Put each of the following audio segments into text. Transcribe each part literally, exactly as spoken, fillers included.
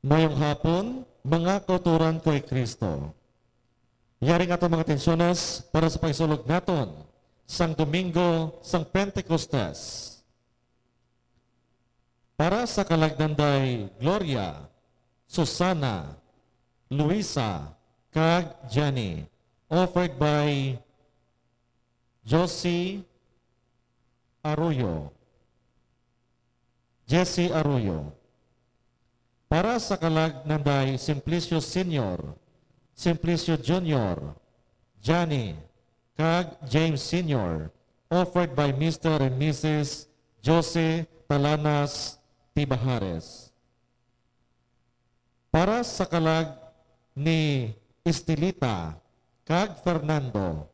Mayong hapon, mga kauturan ko kay Kristo. Yari nga aton mga atensyones para sa pagsulog naton sang Domingo sang Pentecostes. Para sa kalag Nanday Gloria, Susana, Luisa, kag Jenny, offered by Josie Arroyo. Jesse Arroyo. Para sa kalag Nanday Simplicio Senior, Simplicio Junior, Johnny, kag James Senior, offered by Mister and Missus Jose Talanas Tibajares. Para sa kalag ni Estelita kag Fernando,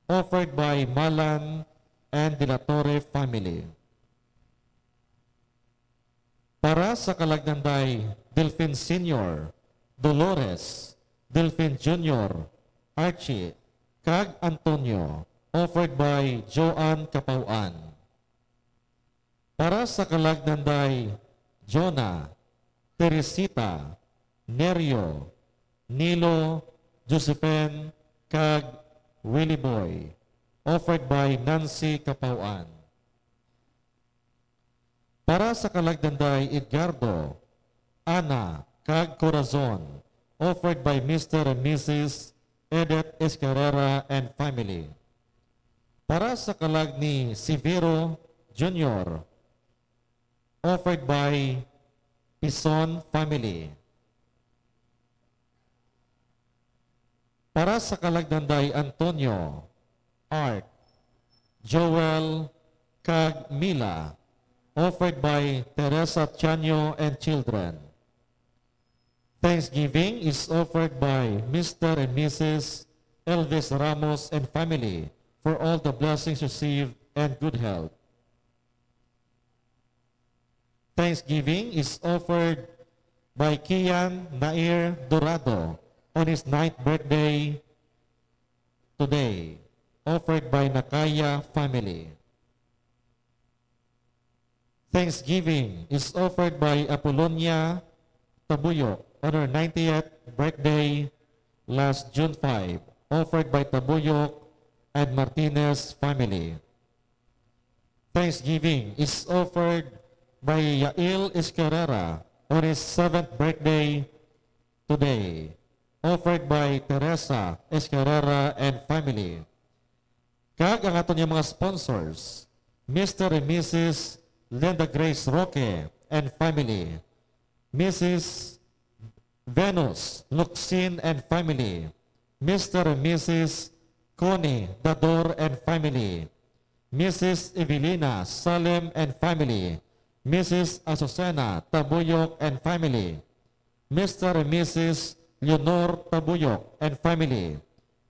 offered by Malan and De La Torre family. Para sa kalag Nanday Delfin Senior, Dolores, Delfin Junior, Archie, kag Antonio, offered by Joan Kapauan. Para sa kalag Nanday Jonah, Teresita, Nerio, Nilo, Josephine, kag Willie Boy, offered by Nancy Kapauan. Para sa kalag Nanday Edgardo, Ana, kag Corazon, offered by Mister and Missus Edith Escarrera and family. Para sa kalag ni Severo Junior, offered by Pison family. Para sa kalag Nanday Antonio, Art, Joel, kag Mila, offered by Teresa Chanyo and children. Thanksgiving is offered by Mister and Missus Elvis Ramos and family for all the blessings received and good health. Thanksgiving is offered by Kian Nair Dorado on his ninth birthday today, offered by Nakaya family. Thanksgiving is offered by Apolonia Tabuyok on her ninetieth birthday last June five, offered by Tabuyok and Martinez family. Thanksgiving is offered by Yael Escarrera on his seventh birthday today, offered by Teresa Escarrera and family. Kag ang aton nga mga sponsors, Mister and Missus Linda Grace Roque and family, Missus Venus Luxin and family, Mister and Missus Connie Dador and family, Missus Evelina Salem and family, Missus Azucena Tabuyok and family, Mister and Missus Leonor Tabuyok and family,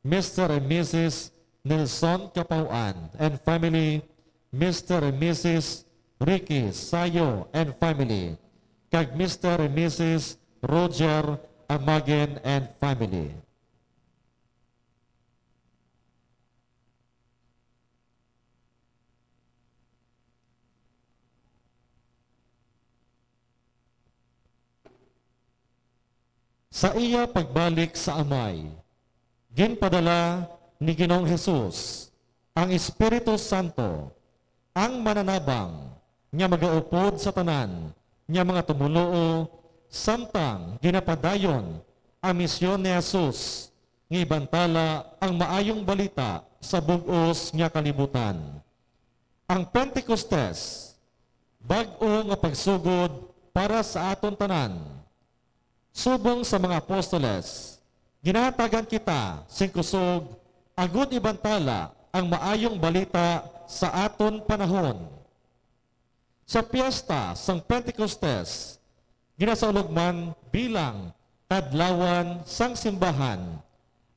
Mister and Missus Nelson Capauan and family, Mister and Missus Ricky Sayo and family, kag Mister and Missus Roger Amagen and family. Sa iya pagbalik sa Amay, ginpadala ni Ginoong Hesus ang Espiritu Santo, ang mananabang nga magaupod sa tanan nga mga tumoluo, samtang ginapadayon ang misyon ni Jesus nga ibantala ang Maayong Balita sa bug-os nga kalibutan. Ang Pentecostes, bag-o nga pagsugod para sa aton tanan. Subong sa mga apostoles, ginahatagan kita sing kusog agud ibantala ang Maayong Balita sa aton panahon. Sa piyesta sang Pentecostes, ginasaulog man bilang Kadlawan sang Simbahan,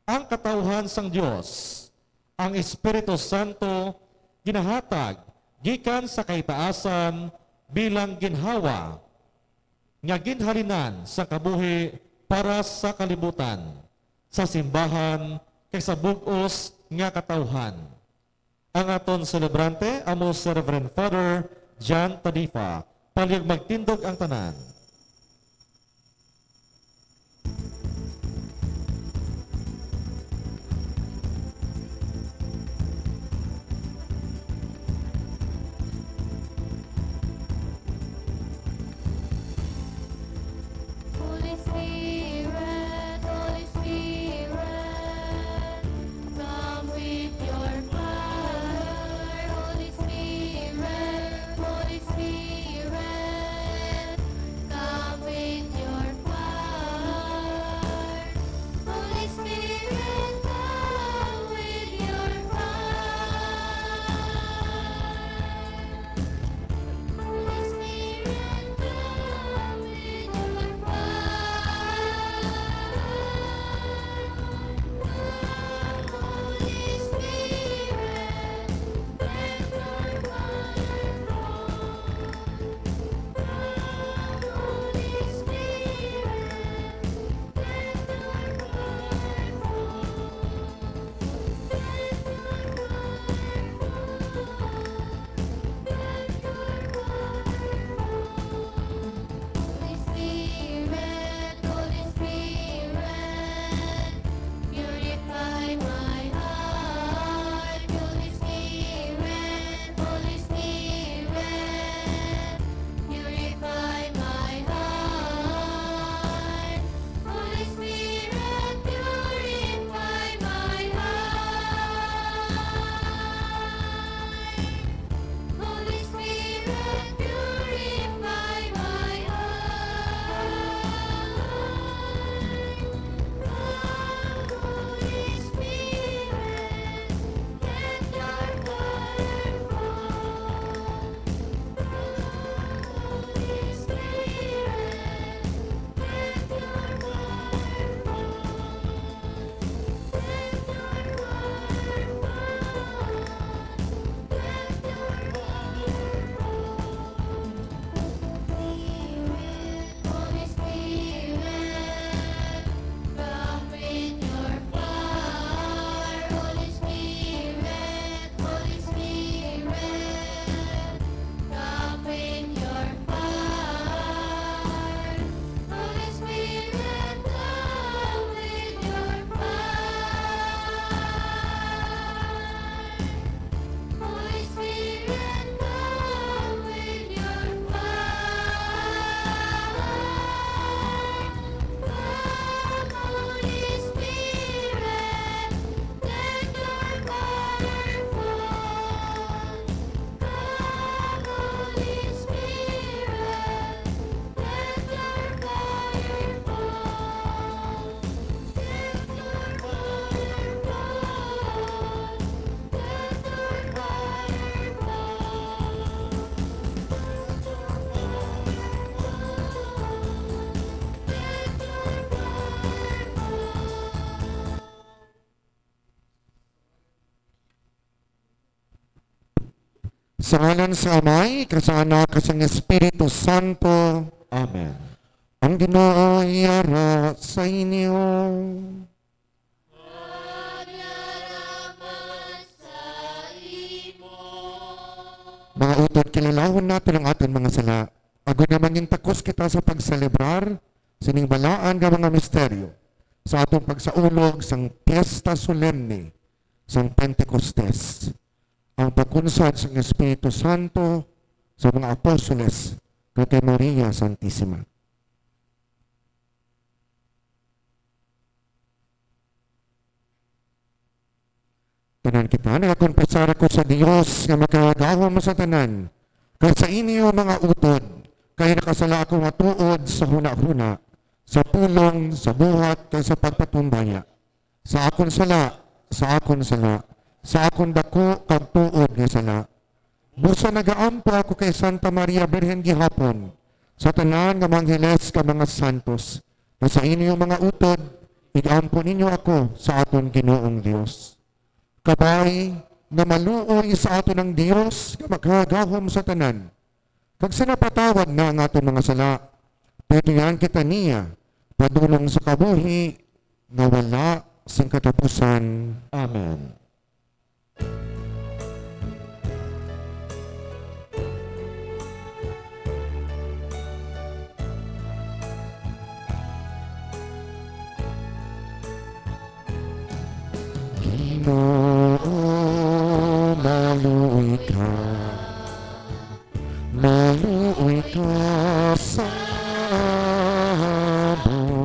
ang katawuhan sang Dios, ang Espiritu Santo, ginahatag gikan sa kaitaasan bilang ginhawa nga ginhalinan sang kabuhi para sa kalibutan, sa simbahan, kag sa bug-os nga katawuhan. Ang aton selebrante amo si Reverend Father John Tadifa. Palihog magtindog ang tanan. Sa ngalan sa Amay, kag sa Anak, kag sa Espiritu Santo. Amen. Ang Ginoo yara sa inyo. Mga utod, kililahon naton ang aton mga sala, agod nga mangin takos kita sa pagselebrar sining balaan nga mga misteryo sa aton pagsaulog sang Piesta Solemne sang Pentecostes, ang pagkunsad sang Espiritu Santo sa mga apostoles kag kay Maria Santisima. Tanan kita, nagakonfesar ako sa Dios nga makagagahom sa tanan, kag sa inyo, mga utod, kay nakasala ako nga tuod sa hunahuna, sa pulong, sa buhat, kag sa pagpatumbaya. Sa akon sala, sa akon sala, sa akon daku kag tuod nga sala. Busa nagaampo ako kay Santa Maria Birhen gihapon, sa tanan nga mga angheles kag mga santos, nga sa inyo mga utod, ig-ampo ninyo ako sa aton Ginoong Dios. Kabay nga maluoy sa aton ang Dios nga makagagahom sa tanan, kag sa napatawad na ang aton mga sala, patuyan kita niya padulong sa kabuhi nga wala sing katapusan. Amen. Ginoo, maluoy ka, maluoy ka sa amon.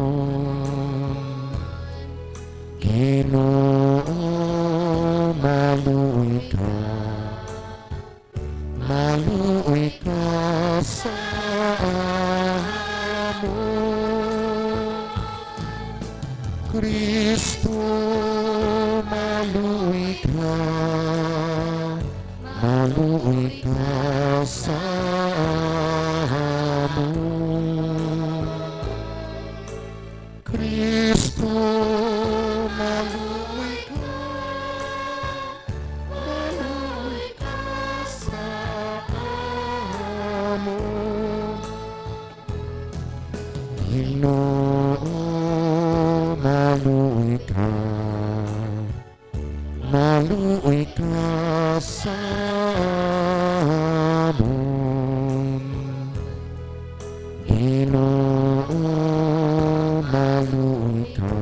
Ginoo, maluoy ka, maluoy ka sa amon. Kristo, maluoy ka, maluoy ka sa amon. Kristo, maluoy ka, maluoy ka sa amon. Ginoo, maluoy ka, maluoy ka sa amon. Ginoo, maluoy ka,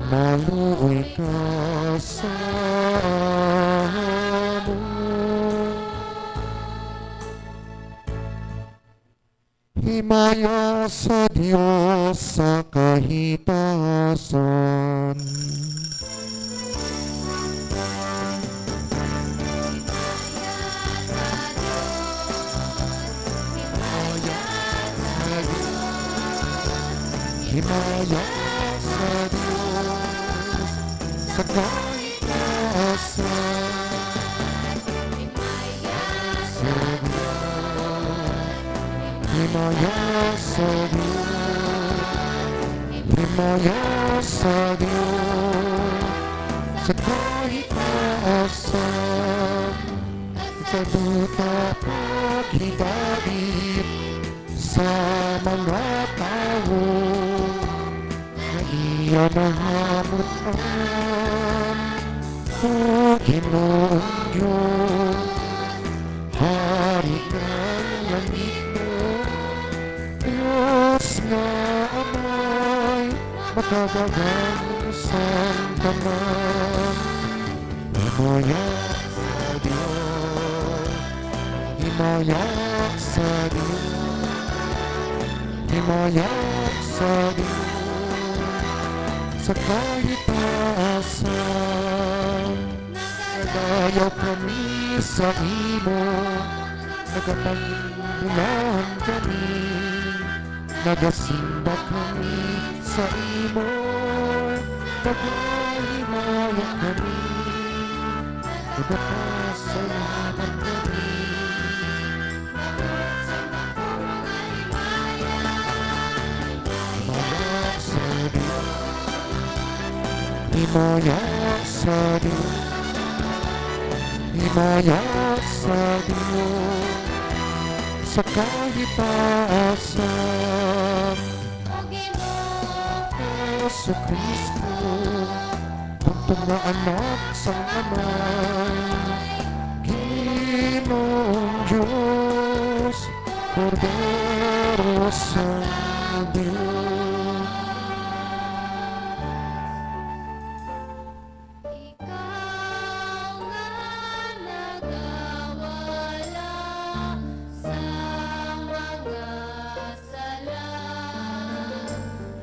maluoy ka sa amon. Himaya sa Dios sa kahitasan. Himaya sa Dios sa kahitasan. Himaya sa Dios, himaya sa Dios, sa kahitaasan, sa duta paghidagit sa mga tawo. Nga iya nahamut-an, O Ginoong Dios, Hari kang langitnon, Dios nga Amay, makagagahom sang tanan. Himaya sa Dios, himaya sa Dios, himaya sa Dios, sa kahitaasan. Nagadayaw kami sa imo, nagapanginulahan kami, nagasimba kami sa imo, nagahimaya kami, nagapasalamat kami. Himaya sa Dios, himaya sa Dios, Himaya sa Dios sa kahitaasan. Jesu-Cristo, bugtong nga Anak sang Amay, Ginoong Dios, Kordero sang Dios. Ikaw nga nagawala sa mga sala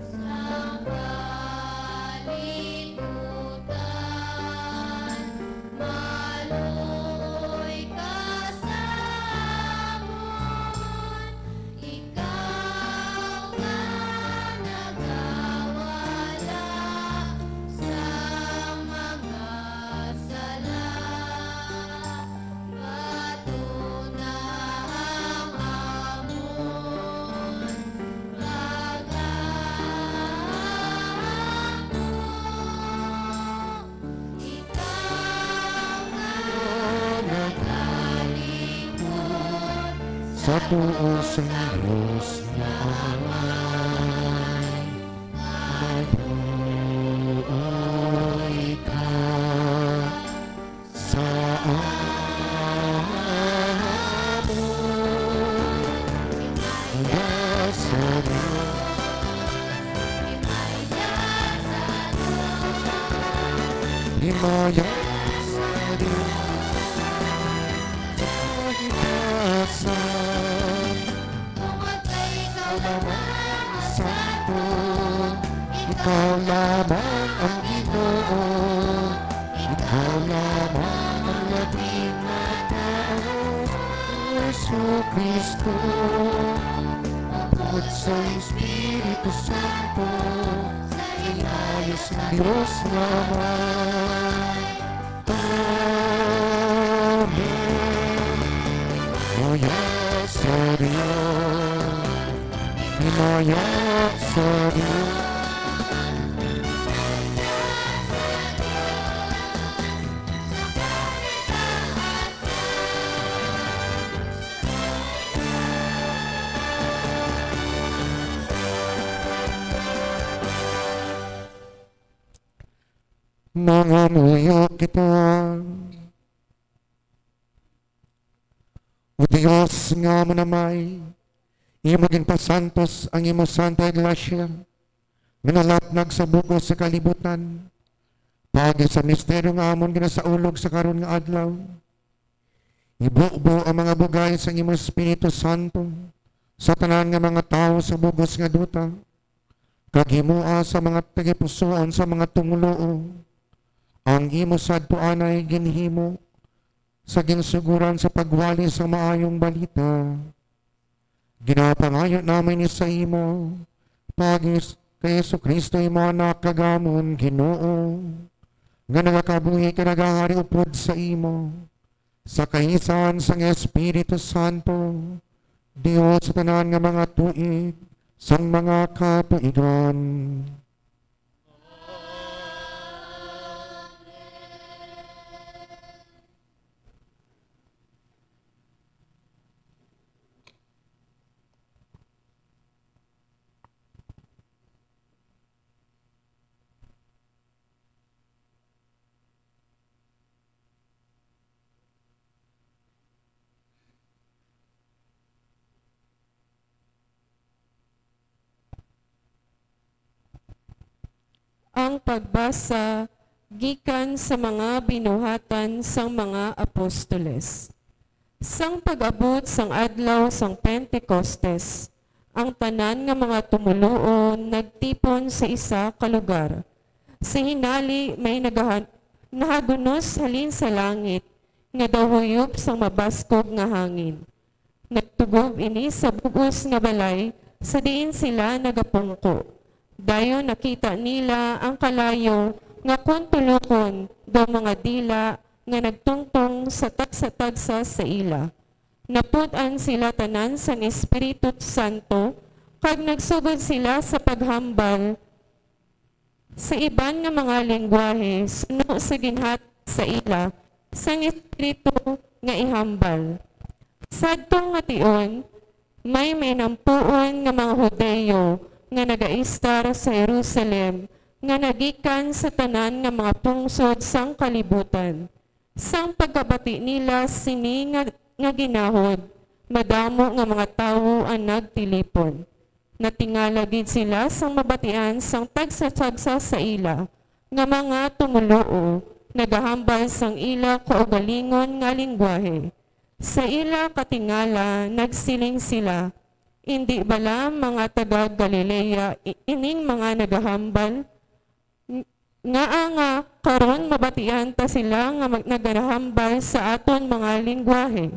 sang kalibutan, maluoy ka sa amon. Ikaw nga nagawala sa mga sala, bato na ang amon pagahapon. Ikaw nga nagalingkod sa tuo sang Dios nga Amay, maluoy ka sa amon. Himaya sa Dios. Himaya sa Dios. Sa kahitaasan. Tungod kay ikaw lamang ang santo, ikaw lamang ang Ginoo, ikaw lamang ang labing mataas, Jesu-Cristo, upod sa Espiritu Santo, sa himaya sa Dios nga Amay. Amen. Himaya sa Dios. Himaya sa Dios. Mangamuyo kita. O Dios nga amon Amay, imo ginpasantos ang imo Santa Iglesia, nga nalapnag sa bug-os sa kalibutan, paagi sa misteryo nga amon ginasaulog sa karon nga adlaw. Ibubo ang mga bugay sang imo Espiritu Santo sa tanan nga mga tawo sa bug-os nga duta, kag himoa sa mga tagipusoon sa mga tumoluo ang imo sadtuanay ginhimo sa ginsugoran sa pagwali sa Maayong Balita. Ginapangayo namin ini sa imo, paagi kay Jesu-Cristo, imo Anak kag amon Ginoo, nga nagakabuhi kag nagahari upod sa imo, sa kahisan sang Espiritu Santo, Dios sa tanan nga mga tuig sang mga katuigan. Ang pagbasa gikan sa mga binuhatan sang mga apostoles. Sang pag-abot sang adlaw sang Pentecostes, ang tanan nga mga tumoluo nagtipon sa isa ka lugar. Sa hinali, may nagahan-, nahagunos halin sa langit nga daw huyop sang mabaskog nga hangin. Nagtugob ini sa bug-os nga balay sa diin sila nagapungko. Dayon nakita nila ang kalayo nga kon tulokon daw mga dila nga nagtungtong sa tagsa-tagsa sa ila. Naput-an sila tanan sang Espiritu Santo, kag nagsugod sila sa paghambal sa iban nga mga lenggwahe suno sa ginhatag sa ila sang Espiritu nga ihambal. Sadto nga tion, may mainampuon nga mga Hudiyo nga nagaistar sa Jerusalem nga nagikan sa tanan nga mga pungsod sang kalibutan. Sang pagkabati nila sini nga, nga ginahod, madamo nga mga tawo ang nagtilipon. Natingala gid sila sang mabatian sang tagsa-tagsa sa ila nga mga tumoluo nagahambal sang ila kaugalingon nga linggwahe. Sa ila katingala, nagsiling sila, "Indi bala mga taga-Galilea i-, ining mga nagahambal? Ng-, ngaa nga karon mabatian ta sila nga mag-, nagahambal sa aton mga linggwahe?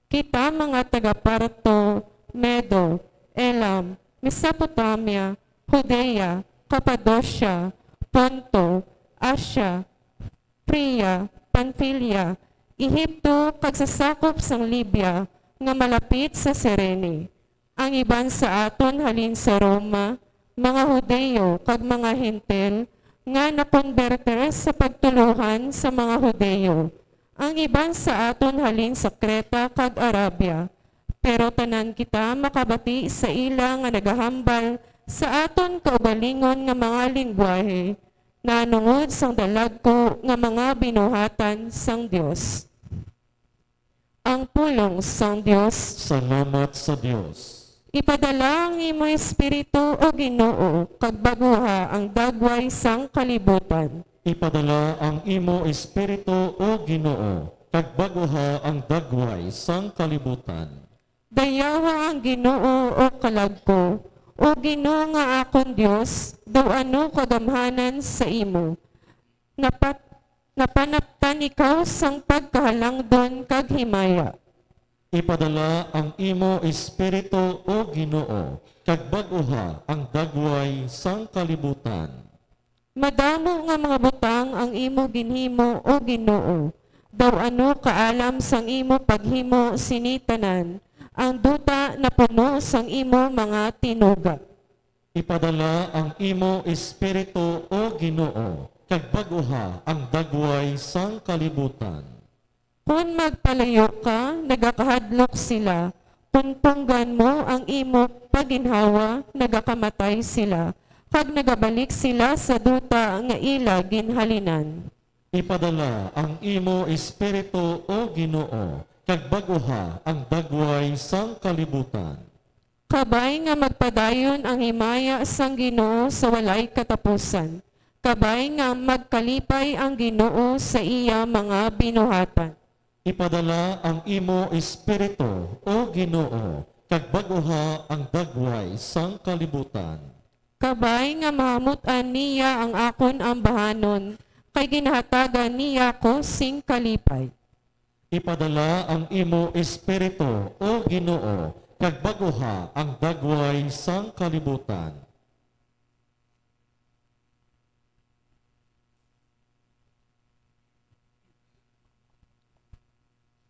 Kita mga taga-Parto, Medo, Elam, Mesopotamia, Judea, Cappadocia, Ponto, Asia, Phrygia, Pamphylia, Egipto, kag sa sakop sang Libya nga malapit sa Cirene. Ang iban sa aton halin sa Roma, mga Hudiyo kag mga Hentil nga nakonbertir sa pagtuluhan sa mga Hudiyo. Ang iban sa aton halin sa Creta kag Arabia. Pero tanan kita makabati sa ila nga nagahambal sa aton kaugalingon nga mga linggwahe, nahanungod sang dalagku nga mga binuhatan sang Dios." Ang pulong sang Dios. Salamat sa Dios. Ipadala ang imo espiritu, O Ginoo, kag baguha ang dagway sang kalibutan. Ipadala ang imo espiritu, O Ginoo, kag baguha ang dagway sang kalibutan. Dayawa ang Ginoo, O kalag ko, O Ginoo nga akon Dios, daw ano kagamhanan sa imo. Napat-, napanaptan ikaw sang pagkahalangdon kag himaya. Ipadala ang imo espiritu, O Ginoo, kag bag-uha ang dagway sang kalibutan. Madamo nga mga butang ang imo ginhimo, O Ginoo, daw ano kaalam sang imo paghimo sini tanan, ang duta napuno sang imo mga tinuga. Ipadala ang imo espiritu, O Ginoo, kag bag-uha ang dagway sang kalibutan. Kon magpalayo ka, nagakahadlok sila. Kon tunggan mo ang imo pagginhawa, nagakamatay sila, kag nagabalik sila sa duta nga ila ginhalinan. Ipadala ang imo espiritu, O Ginoo, kag bag-uha ang dagway sang kalibutan. Kabay nga magpadayon ang himaya sang Ginoo sa walay katapusan. Kabay nga magkalipay ang Ginoo sa iya mga binuhatan. Ipadala ang imo espiritu, O Ginoo, kag bag-uha ang dagway sang kalibutan. Kabay nga mahamut-an niya ang akon ambahanon, kay ginhatagan niya ko sing kalipay. Ipadala ang imo espiritu, O Ginoo, kag bag-uha ang dagway sang kalibutan.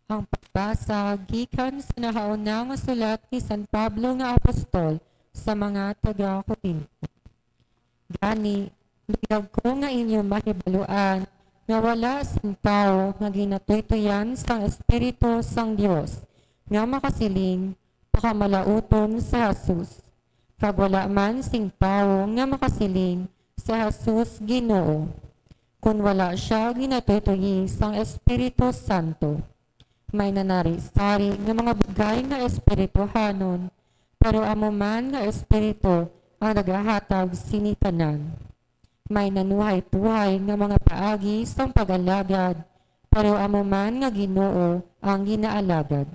Ang pagbasa gikan sa nahauna nga sulat ni San Pablo nga apostol sa mga taga-Corinto. Gani, luyag ko nga inyo mahibaluan nga wala sing tawo nga ginatuytoyan sang Espiritu sang Dios nga makasiling, "Pakamalaoton si Jesus," kag wala man sing tawo nga makasiling, "Si Jesus Ginoo," kon wala sia ginatuytoyi sang Espiritu Santo. May nanari-sari nga mga bugay nga espirituhanon, pero amo man nga Espiritu ang nagahatag sini tanan. May nanuhay-tuhay nga mga paagi sang pag-alagad, pero amo man nga Ginoo ang ginaalagad.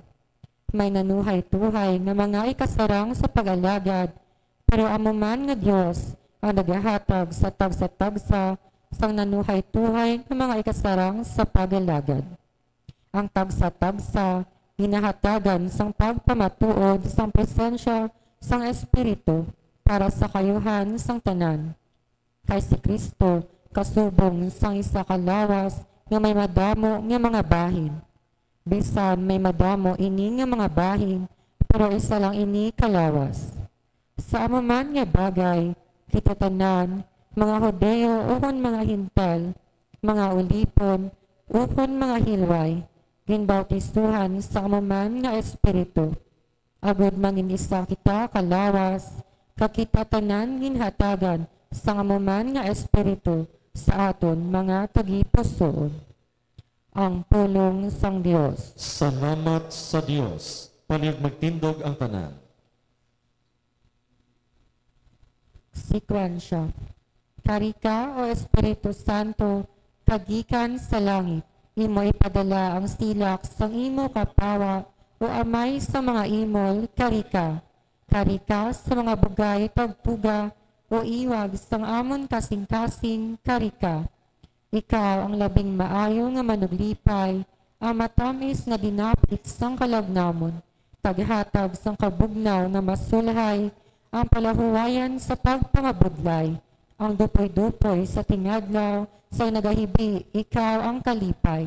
May nanuhay-tuhay nga mga ikasarang sa pag-alagad, pero amo man nga Dios ang nagahatag sa tagsa-tagsa sang nanuhay-tuhay nga mga ikasarang sa pag-alagad. Ang tagsa-tagsa ginahatagan sang pagpamatuod sang presensya sang Espiritu para sa kaayuhan sang tanan. Kay si Cristo kasubong sang isa ka lawas nga may madamo nga mga bahin. Bisan may madamo ini nga mga bahin, pero isa lang ini ka lawas. Sa amo man nga bagay, kita tanan, mga Hudiyo ukon mga Gentil, mga ulipon ukon mga hilway, ginbautisohan sang amo man nga Espiritu, agod mangin-isa kita ka lawas, kag kita tanan ginhatagan sang amo man nga Espiritu sa aton mga tagipusoon. Ang pulong sang Dios. Salamat sa Dios. Palihog magtindog ang tanan. Sekwensya. Kari ka, O Espiritu Santo, kagikan sa langit, imo ipadala ang silak sang imo kapawa, O Amay sa mga imol, kari ka. Kari ka sa mga bugay tagpuga, O iwag sang amon kasing-kasing, kari ka. Ikaw ang labing maayo nga manuglipay, ang matamis nga dinapit sang kalagnamon, taghatag sang kabugnaw nga masulhay, ang palahuwayan sa pagpangabudlay, ang dupoy-dupoy sa tingadlaw, sa nagahibi ikaw ang kalipay.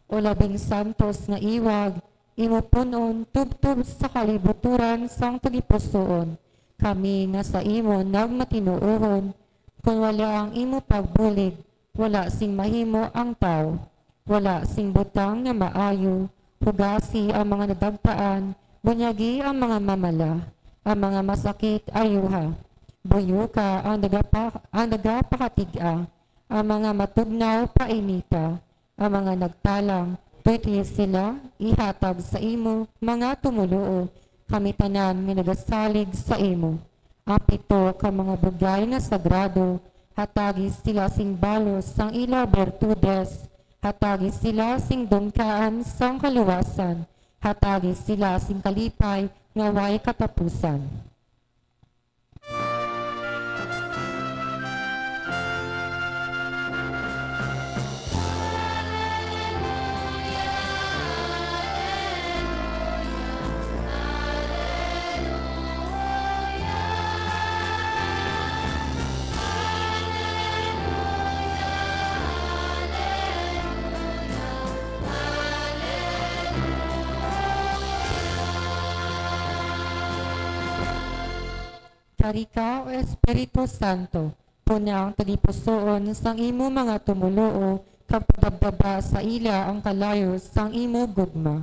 O labing santos nga iwag, imo pun-on tubtob sa kalibuturan sang tagipusoon, kami nga sa imo nagmatinuohon, kon wala ang imo pagbulig, wala sing mahimo ang tawo. Wala sing butang nga maayo, hugasi ang mga nadagtaan, bunyagi ang mga mamala, ang mga masakit ayuha. Buyoka ang nagapa-, ang nagapakatig-a, ang mga matugnaw painita, ang mga nagtalang, tuytoyi sila ihatag sa imo, mga tumoluo, kami tanan nga nagasalig sa imo. Ang pito ka mga bugay nga sagrado, hatagi sila sing balos sang ila bertudes, hatagi sila sing dungkaan sang kaluwasan, hatagi sila sing kalipay nga way katapusan. Kari ka, O Espiritu Santo, puna ang tagipusoon sang imo mga tumoluo, kag pagdabdaba sa ila ang kalayo sang imo gugma.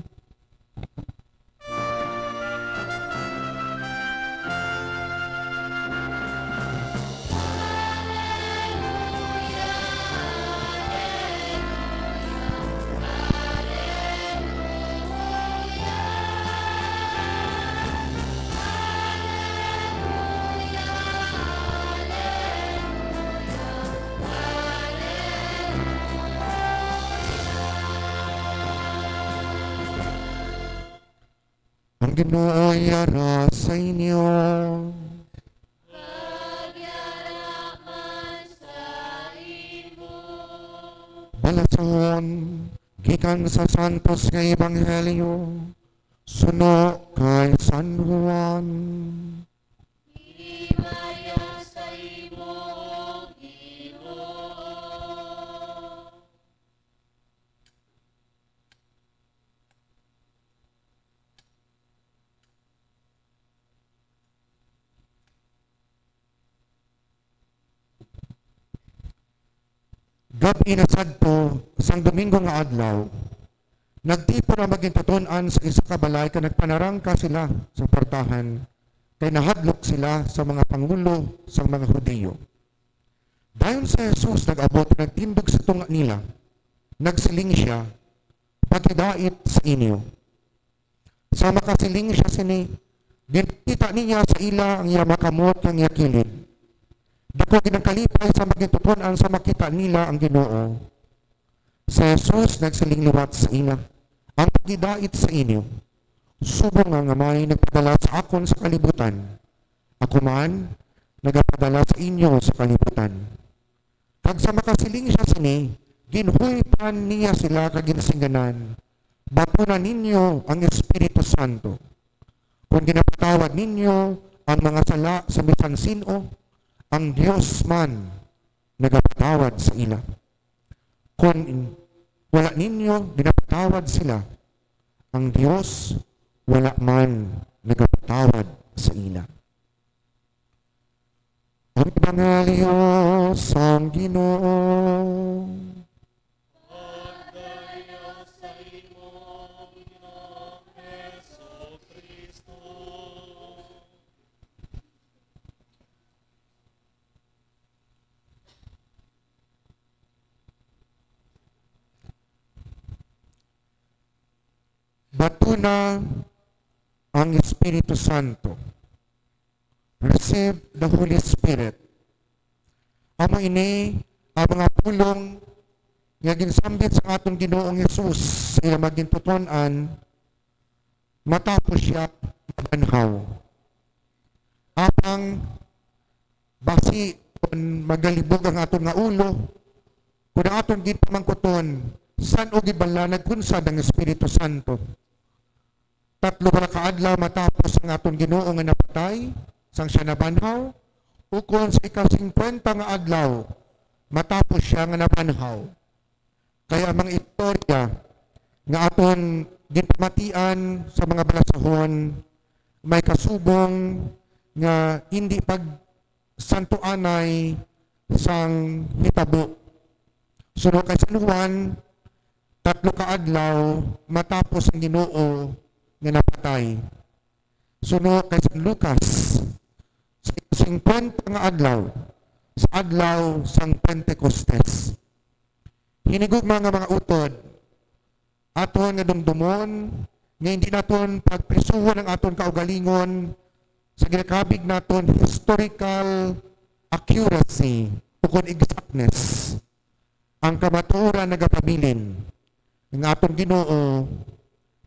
Ang Ginoo yara sa inyo. Kag yara man sa imo. Balason gikan sa Santos nga Ebanghelyo suno kay San Juan. Himaya sa imo, Ginoo. Gab-i na sadto sang Domingo nga adlaw, nagtipon ang magintuton-an sa isa ka balay kag nagpanarangka sila sa puwertahan, kay nahadlok sila sa mga pangulo sang mga Hudiyo. Dayon si Jesus nag-abot, nagtindog sa tunga nila, nagsiling sia, "Paghidait sa inyo." Sa makasiling sia sini, ginpakita niya sa ila ang iya mga kamot kag iya kilid. Daku gid ang kalipay sa magintuton-an sa makita nila ang Ginoo. Si Jesus nagsiling liwat sa ila, "Ang paghidait sa inyo, subong nga ang Amay nagpadala sa akon sa kalibutan, ako man nagapadala sa inyo sa kalibutan." Kag sa makasiling sia sini, ginhuypan niya sila kag ginsingganan, "Batuna ninyo ang Espiritu Santo. Kon ginapatawad ninyo ang mga sala sa bisan sin-o, ang Dios man nagapatawad sa ila. Kon wala ninyo ginapatawad sila, ang Dios wala man nagapatawad sa ila." Ang Ebanghelyo sang Ginoo. Batuna ang Espiritu Santo. Receive the Holy Spirit. Amo ini ang mga pulong nga ginsambit sa aton Ginoong Jesus sa iya mga gintuton-an matapos siya mabanhaw. Apang basi kon magalibog ang aton nga ulo, kon ang aton ginpamangkuton, san-o gid bala nagkunsad ang Espiritu Santo? Tatlo bala ka adlaw matapos ang aton Ginoo nga napatay, sang siya nabanhaw, ukon sa ika-singkwenta nga adlaw matapos siya nga nabanhaw. Kay ang mga istorya nga aton ginpamatian sa mga balasahon may kasubong nga hindi pagsantuanay sang hitabo. Suno kay San Juan, tatlo ka adlaw matapos ang Ginoo nga napatay. Suno kay San Lucas, sa singkwenta nga adlaw, sa adlaw sang Pentecostes. Hinigugma nga mga utod, aton nga dumdumon nga hindi naton pagprisuhon ang aton kaugalingon sa ginakabig naton historical accuracy ukon exactness. Ang kamatuoran nagapabilin nga aton Ginoo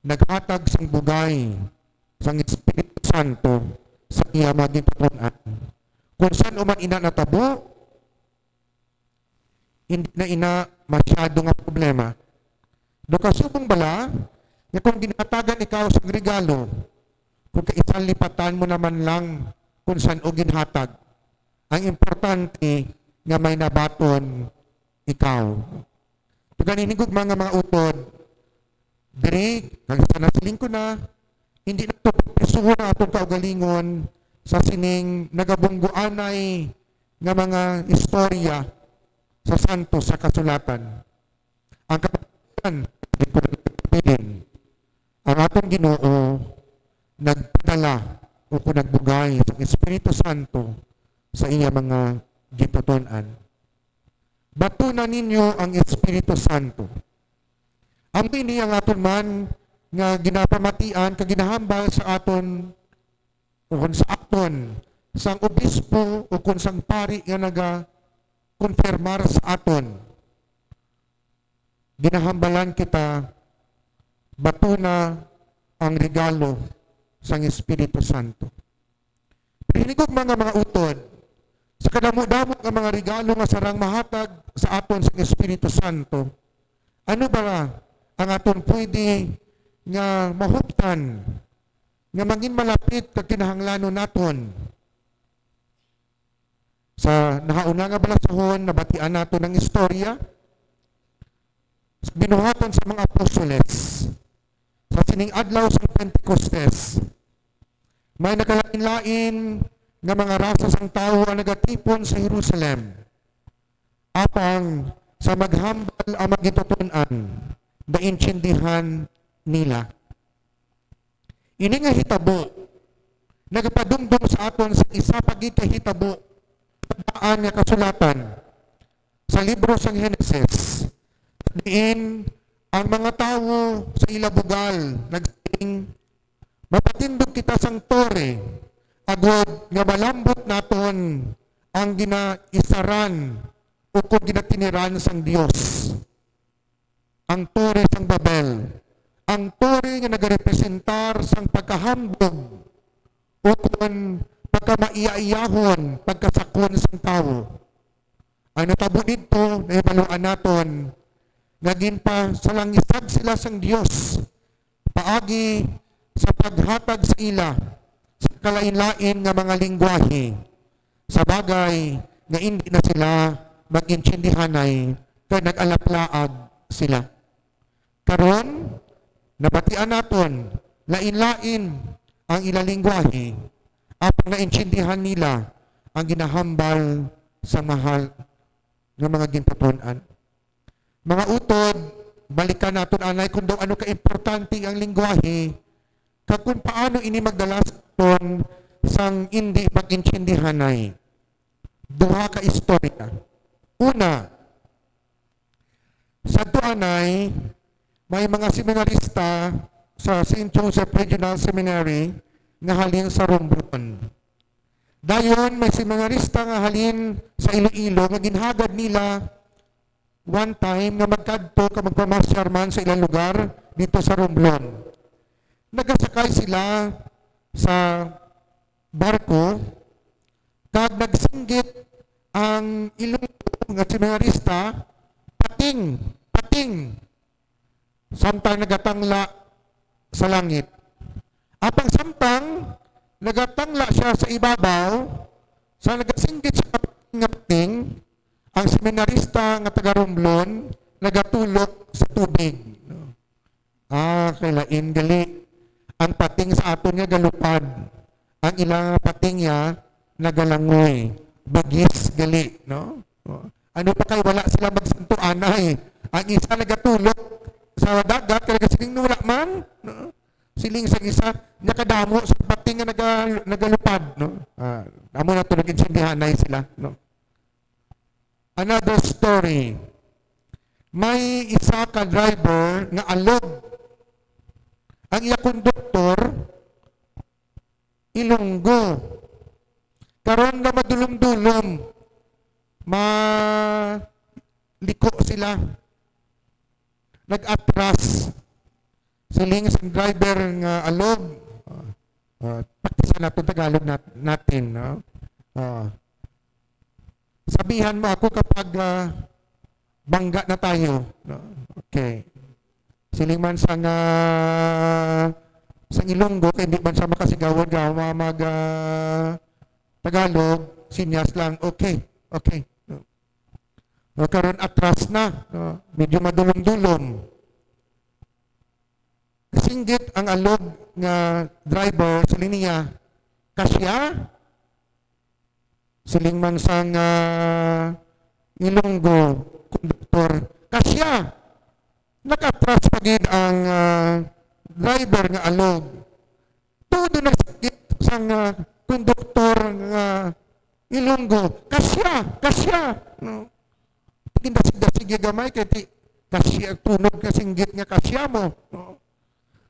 naghatag sing bugay sang Espiritu Santo sa iya mga gintuton-an. Kung san-o man ina natabo, hindi na ina masyado nga problema. Do kasubong bala nga kung ginhatagan ikaw sang regalo, kung kaisan lipatan mo naman lang kung san-o ginhatag. Ang importante nga may nabaton ikaw. Tuganin higugma nga mga utod, diri, kag sa nasiling ko na, hindi nato pagprisuhon ang atong kaugalingon sa sining nagabungguanay nga mga istorya sa santos sa kasulatan. Ang kapatid, ang aton Ginoo nagpadala o kung nagbugay sa Espiritu Santo sa iya mga gintuton-an. Batuna ninyo ang Espiritu Santo. Amo ini ang aton man nga ginapamatian kag ginahambal sa aton, o kon sa aton, sang obispo o kon sang pari nga naga-konfirmar sa aton. Ginahambalan kita, batuna ang regalo sang Espiritu Santo. Pero hinigugma nga mga utod, sa kadamo-damo nga mga regalo nga sarang mahatag sa aton sang Espiritu Santo, ano ba ang aton pwede nga mahuptan nga mangin malapit kag kinahanglanon naton? Sa nahauna nga balasahon, nabatian naton ang istorya sa binuhatan sa mga apostoles. Sa sining adlaw sa Pentecostes, may nagkalain-lain nga mga rasa sang tawo ang nagatipon sa Jerusalem. Apang sa maghambal ang magituton-an, naintindihan nila. Ini nga hitabo nagapadumdom sa aton sa isa pa gid ka hitabo sa daan nga kasulatan sa libro sang Genesis, diin ang mga tawo sa ila bugal nagsiling, "Mapatindog kita sang tore, agod nga malambot naton ang ginaisaran o kon ginatiniran sang Dios." Ang Tore sang Babel, ang tore nga nagarepresentar sang pagkahambog ukon pagkamaiyaiyahon, pagkasakon sang tawo. Ang natabo didto, nahibaluan naton nga ginpasalangisag sila sang Dios paagi sa paghatag sa ila sa kalainlain nga mga linggwahe, sa bagay nga indi na sila mag-intindihanay kag nag-alaplaag sila. Karon, nabatian naton, lain-lain ang ila linggwahe, apang naintindihan nila ang ginahambal sa mahal nga mga gintuton-an. Mga utod, balikan naton anay kung daw ano kaimportante ang linggwahe, kag kung paano ini magdala sa aton sang indi pag-intindihanay. Duha ka istorya. Una, sadto anay, may mga seminarista sa Saint Joseph Regional Seminary nga halin sa Romblon. Dayon, may seminarista nga halin sa Iloilo nga ginhagad nila one time nga magkadto ka magpamasyar man sa ilang lugar dito sa Romblon. Nagasakay sila sa barko kag nagsinggit ang Ilonggo nga seminarista, "Pating, pating," samtang nagatangla sa langit. Apang samtang nagatangla siya sa ibabaw, sa nagasinggit siya nga pating, ang seminarista nga taga Romblon nagatulok sa tubig. Ah, kay lain gali. Ang pating sa aton nga galupad. Ang ilang pating ya nagalangoy. Bagis gali, no? Oh. Ano pa kay wala sila magsanto anay. Ang isa nagatulok sa dagat, kay nagasiling, "Wala man." No? Siling sa isa, "Nakadamo sa pating nga naga-, nagalupad." No? Ah, amo na to, nag-intindihanay sila. No? Another story. May isa ka driver nga alog. Ang iya konduktor, Ilonggo. Karon na madulom-dulom, maliko sila. Nag-atras. Siling sa driver nga alog, ah, ah, practice natin Tagalog nat-, natin, no? Ah, "Sabihan mo ako kapag, ah, bangga na tayo." No? Okay. Siling man sa nga, sa Ilonggo, kay hindi man siya makasigawad nga ma-, mag, ah, Tagalog, sinyas lang, "Okay, okay." No? O, karon atras na, no? Medyo madulom-dulom. Singgit ang alog nga driver, siling niya, "Kasya?" Siling man sang, ah, Ilonggo konduktor, "Kasya!" Nag-atras pa gid ang, ah, driver nga alog. Todo nagsinggit sang, ah, konduktor nga Ilonggo, "Kasya! Kasya!" No? Tigindasig-dasig ya gamay kay ti kasya, tunog ka singgit nga kasya mo. No?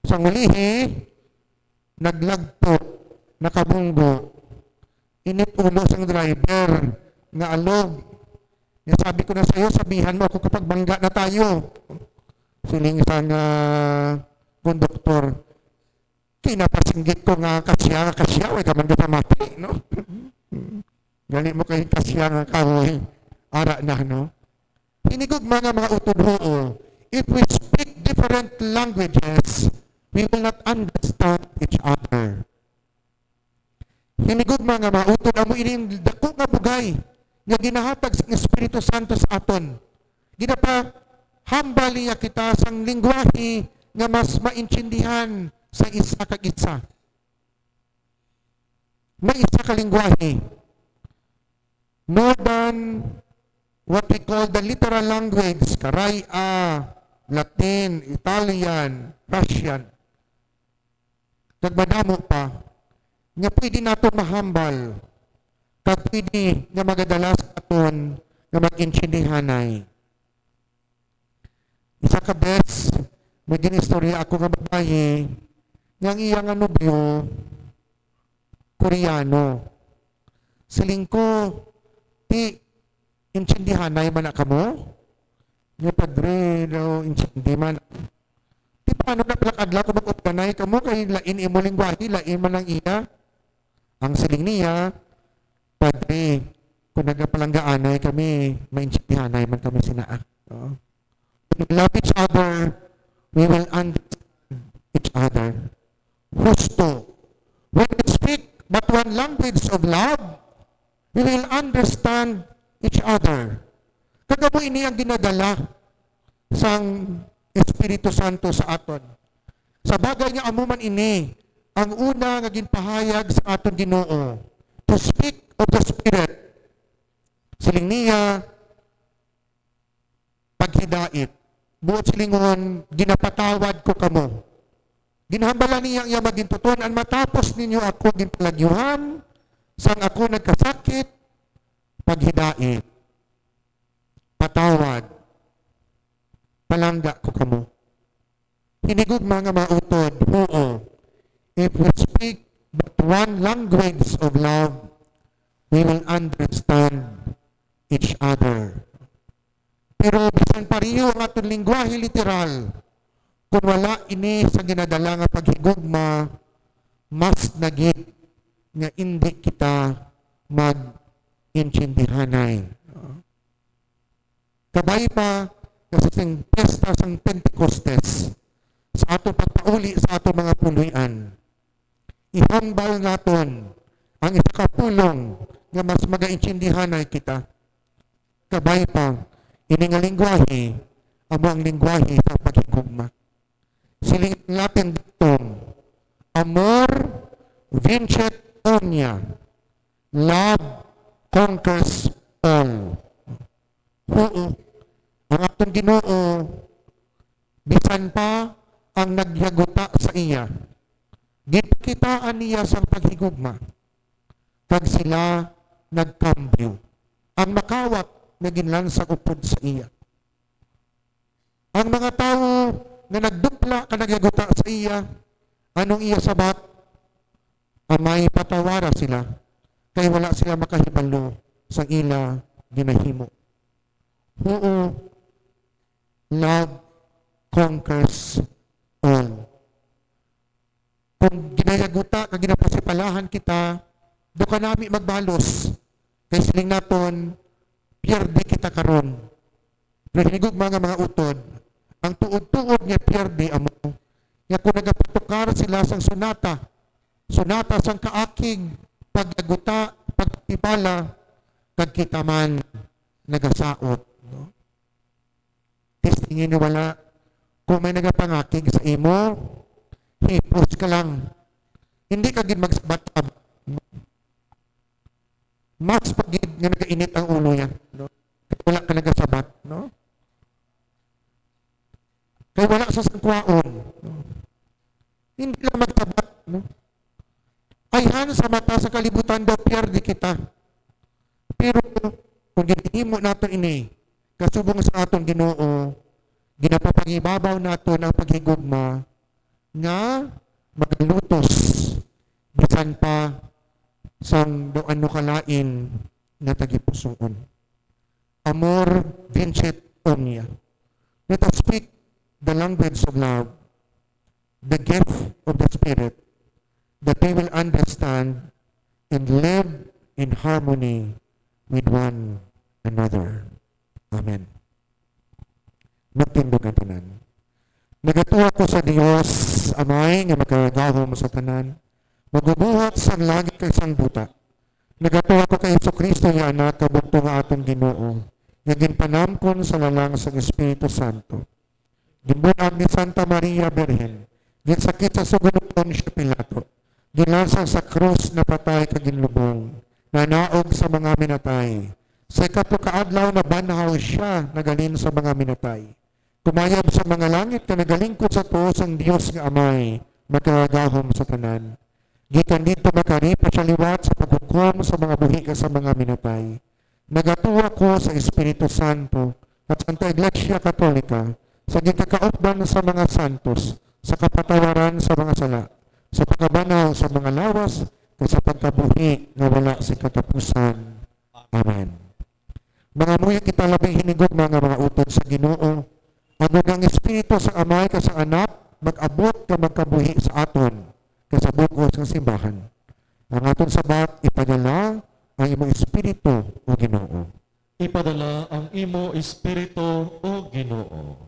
Sang ulihi, naglagpo, nakabunggo. Init ulo sang driver nga alog. Nga, "Sabi ko na sa'yo, sabihan mo ako kapag bangga na tayo." Siling sang konduktor, "Kinapasinggit ko nga kasya, nga kasya, way ka man gapamati, no?" Gani mo kay kasya nga kahoy, ara na, no? Hinigugma nga mga utod, huo, if we speak different languages, we will not understand each other. Hinigugma nga mga utod, amo ini ang dako nga bugay nga ginahatag sang Espiritu Santo sa aton. Ginapahambal niya kita sang lingwahe nga mas maintindihan sa isa kag isa. May isa ka lingwahe, more than what we call the literal language, Karaya, Latin, Italian, Russian, kag madamo pa, nga pwede naton mahambal, kag pwede nga magadala sa aton nga mag-intindihanay. Isa ka bes, may ginistorya ako nga babayi nga ang iya nga nobyo Koreano. Siling ko, "Ti, intindihanay man na kamo?" Nga, "Padre, daw intindi man." "Ti, paano na pala kadlaw kung mag-updanay kamo kay lain imo lingwahe, lain man ang iya?" Ang siling niya, "Padre, kung nagapalanggaanay kami, maintindihanay man kami sina." Oo. When we love each other, we will understand each other. Husto. When we speak but one language of love, we will understand each other. Kag amo ini ang ginadala sang Espiritu Santo sa aton. Sa bagay nga amo man ini ang una nga ginpahayag sa aton Ginoo, to speak of the Spirit. Siling niya, paghidait. Buot silingon, ginapatawad ko kamo. Ginahambal niya ang iya magintuton-an, matapos ninyo ako ginpalagyuhan, sang ako nagkasakit, paghidait, patawad, palangga ko kamo. Hinigugma nga mautod, huo. If we speak but one language of love, we will understand each other. Pero bisan pareho ang aton lingwahe literal, kung wala ini sa ginadala nga paghigugma, mas na gid nga indi kita mag-intindihanay. Kabay pa nga sa sing piyesta sang Pentecostes, sa aton pagpauli sa aton mga puloy-an, ihambal naton ang isa ka pulong nga mas magaintindihanay kita. Kabay pa, ini nga lingwahe amo ang lingwahe sa paghigugma. Siling Latin dictum, "Amor vincit omnia, love conquers all." Huo, ang aton Ginoo, bisan pa ang nagyaguta sa iya, ginpakitaan niya sang paghigugma, kag sila nagkambyo. Ang makawat nga ginlansag upod sa iya. Ang mga tawo nga nagdupla kag nagyaguta sa iya, anong iya sabat? Amay, patawara sila, kay wala sila makahibalo sa ila ginahimo. Huo, love conquers all. Kung ginayaguta kag ginapasipalahan kita, daw kanami magbalos. Kay siling naton, pierde kita karon. Pero hinigugma nga mga utod, ang tuod-tuod nga pierde amo nga kung nagapatukar sila sang sunata, sunata sang kaakig, pagyaguta, pagtibala, kag kita man nagasaot, no? Testingi ni wala. Kung may nagapangakig sa imo, hipos ka lang. Hindi ka gid magsabat-sabat. Mas pa gid nga nagainit ang ulo niya, no? Kay wala ka nagasabat, no? Kay wala sa sangkwaon, no? Hindi lang magsabat, no? Ayhan sa mata sa kalibutan daw pierde kita. Pero kung ginhimo naton ini, kasubong sa aton Ginoo, ginapapangibabaw naton ang paghigugma nga magalutos bisan pa sang daw ano kalain nga tagipusoon. Amor vincit omnia. Let us speak the language of love, the gift of the Spirit, that we will understand and live in harmony with one another. Amen. Magtindog ang tanan. Nagatuo ko sa Dios, Amay, nga makagagahom sa tanan, magbubuhat sang langit kag sang duta. Nagatuo ko kay Jesu-Cristo, iya Anak, kabugto nga aton Ginoo, nga ginpanamkon sa lalang sang Espiritu Santo. Ginbun-ag ni Santa Maria Birhen, ginsakit sa sugo ni Poncio Pilato, ginlansang sa krus, napatay kag ginlubong, nanaog sa mga minatay. Sa ikatlo ka adlaw nabanhaw sia naghalin sa mga minatay. Kumayab sa mga langit nga nagalingkod sa tuo sang Dios nga Amay, makagagahom sa tanan. Gikan didto makari pa sia liwat sa paghukom sa mga buhi kag sa mga minatay. Nagatuo ako sa Espiritu Santo, sa Santa Iglesia Katolika, sa ginkaupdan sa mga santos, sa kapatawaran sa mga sala, sa pagkabanhaw sa mga lawas, kag sa pagkabuhi nga wala sing katapusan. Amen. Mangamuyo kita labing hinigugma nga mga utod sa Ginoo, agod ang Espiritu sang Amay kag sang Anak mag-abot kag magkabuhi sa aton kag sa bug-os nga simbahan. Ang aton sabat, ipadala ang imong Espiritu, O Ginoo. Ipadala ang imo Espiritu, O Ginoo.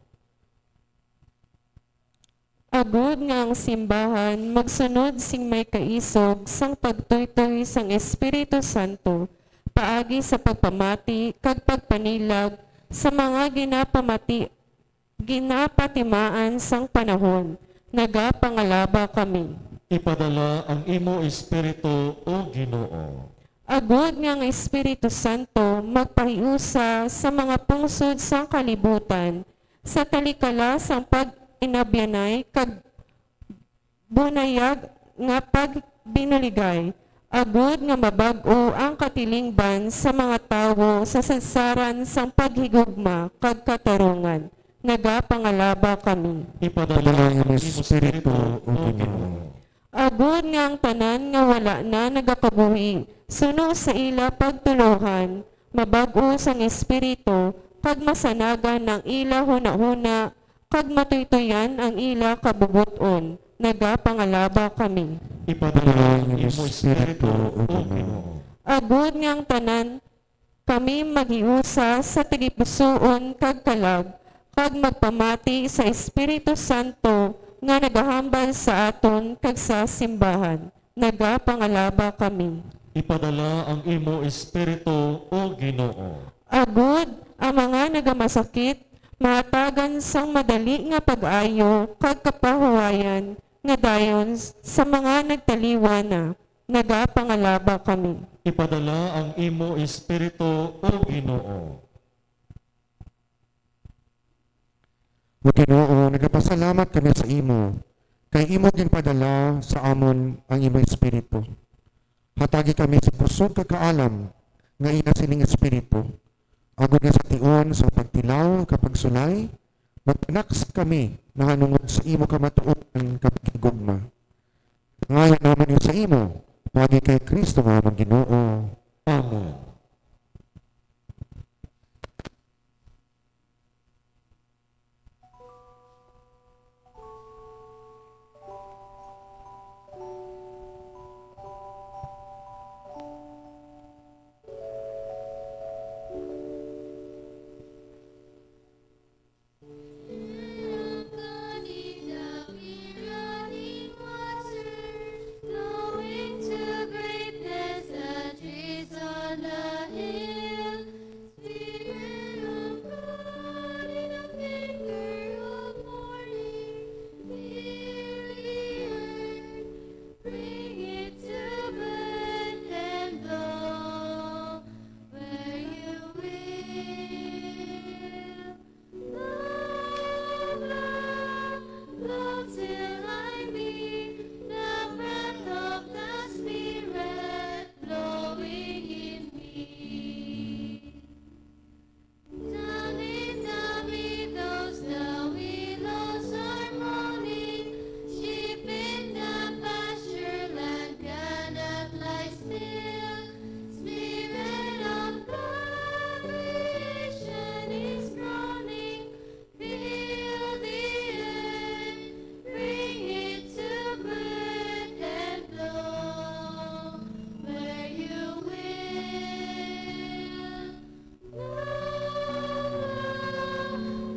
Agod nga ang simbahan magsunod sing may kaisog sang pagtuytoy sang Espiritu Santo paagi sa pagpamati kag pagpanilag sa mga ginapamati, ginapatimaan sang panahon, nagapangalaba kami. Ipadala ang imo Espiritu, O Ginoo. Agod nga ang Espiritu Santo magpahiusa sa mga pungsod sang kalibutan, sa talikala sang pag-inabyanay kag bunayag nga pagbinuligay, agod nga mabag-o ang katilingban sa mga tawo sa sadsaran sang paghigugma kag katarungan. nagapangalaba kami. Ipadala ang imong Espiritu, O Ginoo. Agod nga ang tanan nga wala na nagakabuhi suno sa ila pagtuluhan, mabag-o sang Espiritu, kag masanagan ang ila hunahuna, kag matuytoyan ang ila kabubot-on, nagapangalaba kami. Ipadala ang imong Espiritu, O Ginoo. Agod nga ang tanan kami maghiusa sa tagipusoon kag kalag, kag magpamati sa Espiritu Santo nga nagahambal sa aton kag sa simbahan. Nagapangalaba kami. Ipadala ang imo Espiritu, O Ginoo. Agod ang mga nagamasakit mahatagan sang madali nga pag-ayo kag kapahuwayan nga dayon sa mga nagtaliwan na. Nagapangalaba kami. Ipadala ang imo Espiritu, O Ginoo. O Ginoo, nagapasalamat kami sa imo, kay imo ginpadala sa amon ang imo Espiritu. Hatagi kami sa kusog kag kaalam nga ina sining Espiritu, agod nga sa tion sa pagtilaw kag pagsulay, magpanaksa kami nahanungod sa imo kamatuoran kag paghigugma. Ngayon naman sa imo, pagi kay Kristo nga among Ginoo. Amen. Spirit of God, in the finger of morning, fill the earth, bring it to birth and blow where you will. Blow, blow, blow till I be the breath of the Spirit blowing in me. Down in the meadows, the willows are moaning. Sheep in the pasture land cannot lie still. Spirit of God, creation is groaning. Fill the earth, bring it to birth and blow where you will. Blow,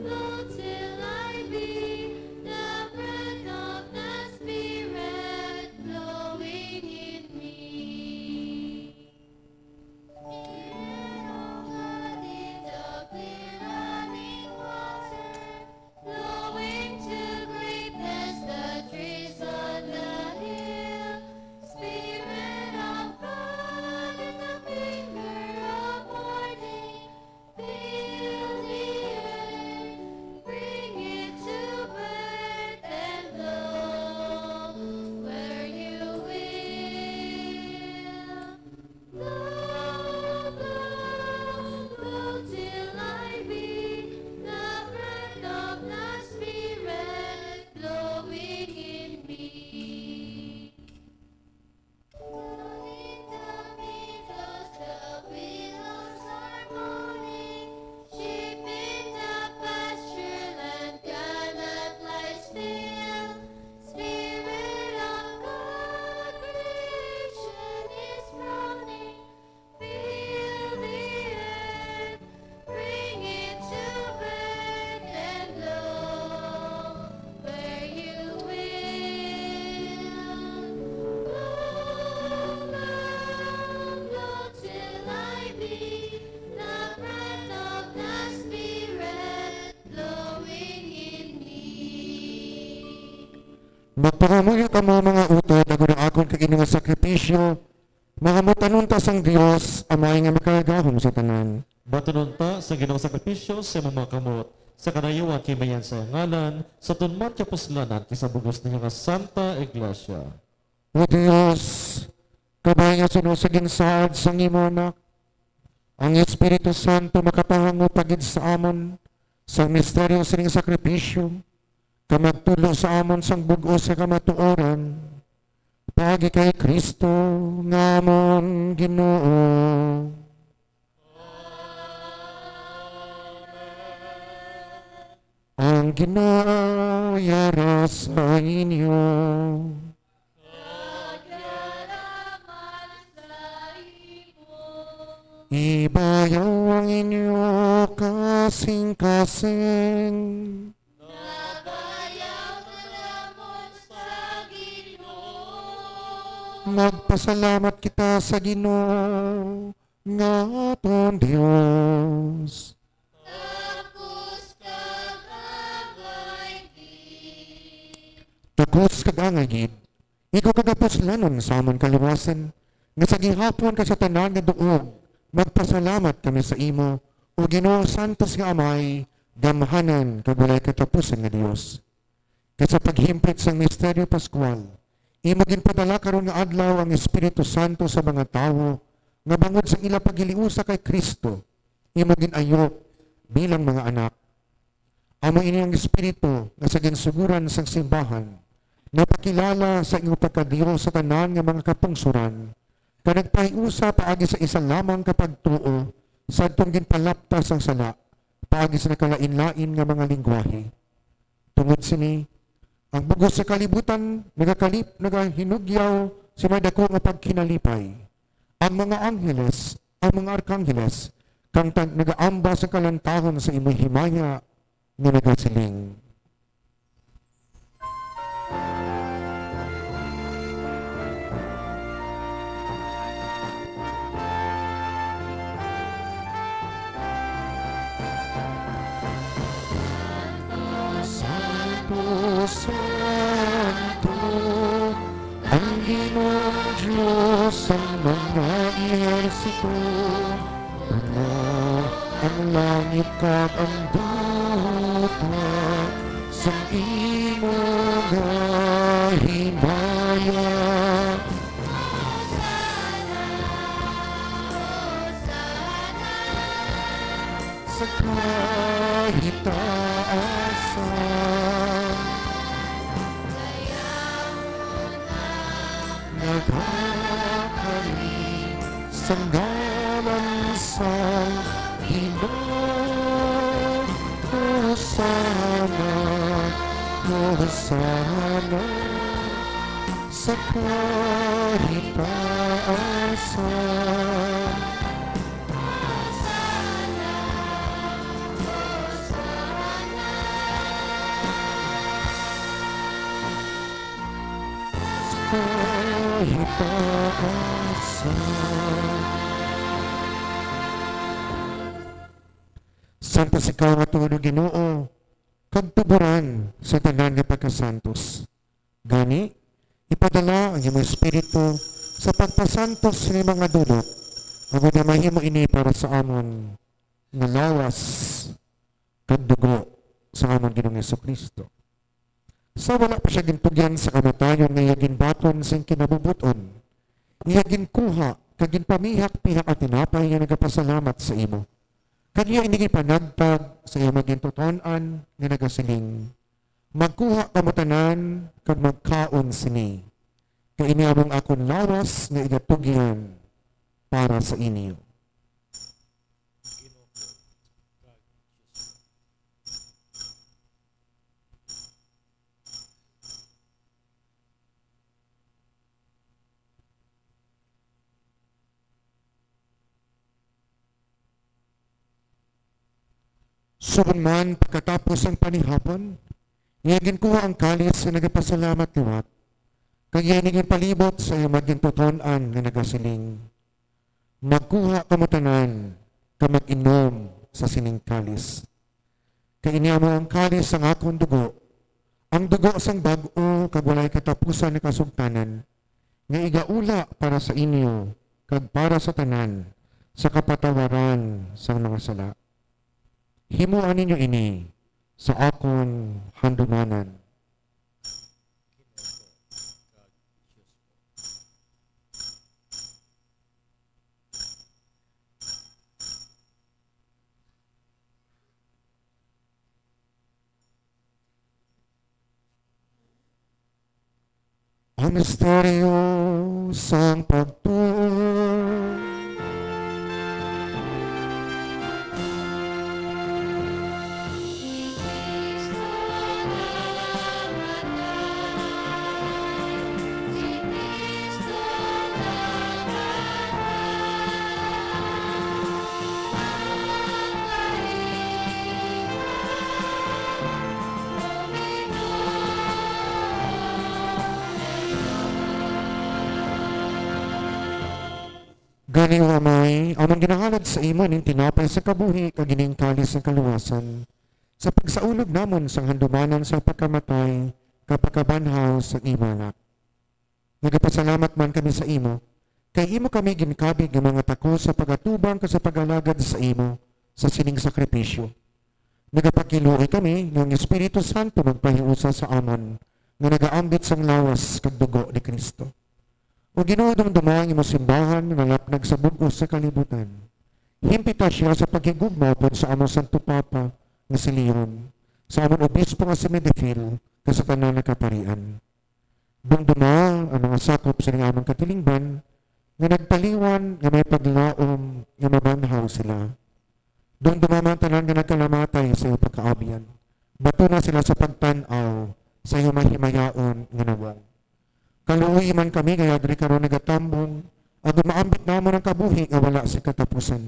blow till I be the breath of the Spirit blowing in me. Spirit of God, lead the clear running water, flowing to greatness the trees on the hill. Spirit of God, in the finger of morning, fill the earth, bring it to birth and blow where you will. Blow, blow, blow till I be the breath of the Spirit blowing in me. Down in the meadows, the willows are moaning. Sheep in the pasture land cannot lie still. Spirit of God, creation is groaning. Fill the earth, bring it to birth and blow where you will. Blow, blow, blow till I be the breath of the Spirit blowing in me. Magpahamuyang kamo, mga utod, agod ang akon kag inyo nga sakripisyo, mahamutanon ta sang Dios, Amay nga makagahom sa tanan. Batunon ta sa Ginoo sakripisyo sa imong mga kamot, sa kadayawan kay mayan sa iyang ngalan, sa tunman kapuslanan kay sa bug-os niya nga Santa Iglesia. O Dios, kabay nga suno sa ginsaad sang imo Anak, ang Espiritu Santo makapahangop pa gid sa amon Sa misteryo sining sakripisyo, kag magtudlo sa amon sang bug-os nga kamatuoran, paagi kay Cristo nga amon Ginoo. Ang Ginoo yara sa inyo. Ibayaw ang inyo kasing-kasing. Magpasalamat kita sa Ginoo nga aton Dios. Takos kag angay gid. Takos kag angay gid, ikaw kagapuslanon sa amon kaluwasan, nga sa gihapon kag sa tanan nga duog magpasalamat kami sa imo, O Ginoo, santos nga Amay, gamhanan kag walay katapusan nga Dios. Kay sa paghimpit sang misteryo pascual, imo ginpadala karon nga adlaw ang Espiritu Santo sa mga tawo nga bangod sang ila paghiliusa kay Cristo, imo gin-ayok bilang mga anak. Amo ini ang Espiritu nga sa ginsugoran sang simbahan nagpakilala sa imo pagka-Dios sa tanan nga mga kapungsoran, kag nagpahiusa paagi sa isa lamang ka pagtuo sadtong ginpalapta sang sala paagi sa nagkalain-lain nga mga linggwahe. Tungod sini, ang bug-os sa kalibutan nagakalip-, nagahinugyaw sa may dako nga pagkinalipay. Ang mga angheles, ang mga arkangheles, kang tag-, nagaamba sa kalantahon sa imo himaya nga nagasiling, Santo, santo, ang Ginoong Dios sang mga ehersito. Puno ang langit kag ang dagat sang imo nga himaya. Sa kahitaasan, nagakari sa ngalan sang Ginoo. Hosanna, Hosanna. Sa kahitaasan. Sa kahitaasan. Santos ikaw nga tuod, O Ginoo, kag tuboran sa tanan nga pagkasantos. Gani, ipadala ang imong Espiritu sa pagpasantos sini mga dulot, agod nga mahimo ini para sa amon nga lawas kag dugo sa amon Ginoong Jesu-Cristo. Sa wala pa sia gintugyan sa kamatayon nga iya ginbaton sing kinabubot-on, iya ginkuha kag ginpamihak-pihak ang tinapay nga nagapasalamat sa imo, kag iya ini ginpanagtag sa iya mga gintuton-an nga nagasiling, Magkuha kamo tanan kag magkaon sini, kay ini amo ang akon lawas nga igatugyan para sa inyo. Subong man, pagkatapos sang panihapon, iya ginkuha ang kalis nga nagapasalamat liwat, kag iya ini ginpalibot sa iya mga gintuton-an nga nagasiling, Magkuha kamo tanan kag mag-inom sa sining kalis. Kay ini amo ang kalis sang akon dugo, ang dugo sang bag-o kag walay katapusan nga kasugtanan, nga igaula para sa inyo kag para sa tanan sa kapatawaran sang mga sala. Himoa ninyo ini sa akon handumanan. Ang misteryo sang pagtuo. Gani, O Amay, amon ginahalad sa imo ning tinapay sa kabuhi kag ining kalis sa kaluwasan, sa pagsaulog namon sang handumanan sa pagkamatay kag pagkabanhaw sang imo Anak. Nagapasalamat man kami sa imo, kay imo kami ginkabig nga mga tako sa pagatubang kag sa pag-alagad sa imo sa sining sakripisyo. Nagapagkiluoy kami nga ang Espiritu Santo magpahiusa sa amon nga nagaambit sang lawas kag dugo ni Cristo. O Ginoo, dumduma ang imo simbahan nga nalapnag sa bug-os sa kalibutan. Himpita sia sa paghigugma upod sa among Santo Papa nga si Leon, sa amon Obispo nga si Medefil, kag sa tanan nga kaparian. Dumduma ang mga sakop sining among katilingban nga nagtaliwan nga may paglaom nga mabanhaw sila. Dumduma man tanan nga nagkalamatay sa iyang pagkaabyan. Batuna sila sa pagtan-aw sa iyang mahimayaon nga nawong. Kaluoyi man kami nga yadri karon nagatambong, agod maambit namon ang kabuhi nga wala sing katapusan.